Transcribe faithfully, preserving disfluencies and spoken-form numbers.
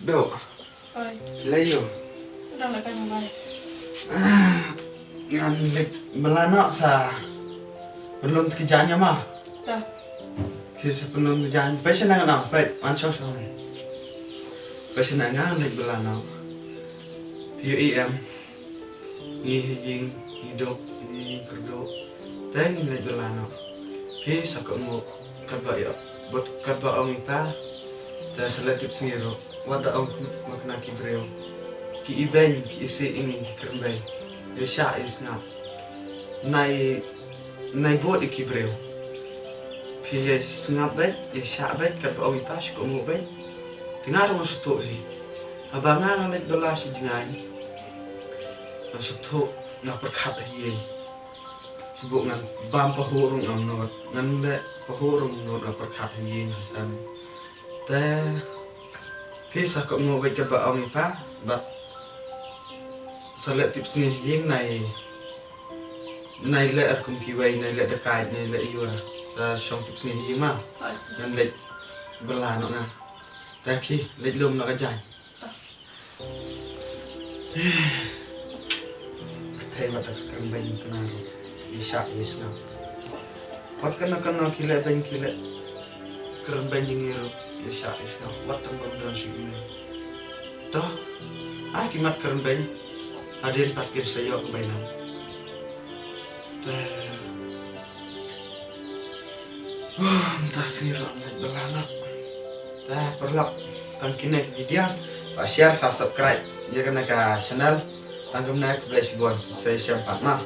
Dok. Oi. Lei ïo. Dang la kai mobile. Ngan leit bylla noh sa. Pynlong te ki jaiñ ma. Ta. Ki sa pynlong ki jaiñ. Pei sa nang nang pei man shong shong. Pei sa nang nang leit bylla noh. Ïohi em. Ngi ha ïing, ngi duk, ngi kyrduh. Te ngin leit bylla noh. Phi sa kohnguh katba ïa, bad katba ong i pa. Te sa leh tipsngi ruh. Wat da ong ma kane ki briew. Ki ibeiñ, ki isih ïa ngi ki kyrmbeiñ. Ïa shah ïa sngap. Nai, nai bud ïa ki briew. Phi ïa sngap beit, ïa shah beit, katba ong i pa shu kohnguh beit. Te nga ruh nga sngewthuh hi. Haba nga nga leit bylla sha jngai. Nga sngewthuh, nga pyrkhat ha ïing. Shu buh ngan bam pahuh ruh ngam nud. Ngan leh pahuh ruh ngam nud, nga pyrkhat ha ïing ha sem. Te phi sa kohnguh beit katba ong i pa, bad sa leh tipsngi ha ïing nai, nai leh ar kum kiwei, nai leh dakaid, nai leh ïura. Sa shong tipsngi ha ïing ma. Ngan leit bylla noh nga. Te ki leit lum noh ka jaiñ. Pyrthei wat da ka kyrmbeiñ kane ruh. Ïa shah ïa sngap. Wat kano kano ki leh beiñ ki leh kyrmbeiñ ïa ngi ruh. Ïa shah ïa sngap. Wat tang bym don shuh ïa ngi. To. Ai ki mat kyrmbeiñ. Hadien pat kin sa ïoh ka bainang. Te. Mynta sngi ruh ngan leit bylla noh. Te paralok, tang kine ki video. Sa share, sa subscribe ïa kane ka channel. Tang kumne, khublei shibun, sa shisien pat ma.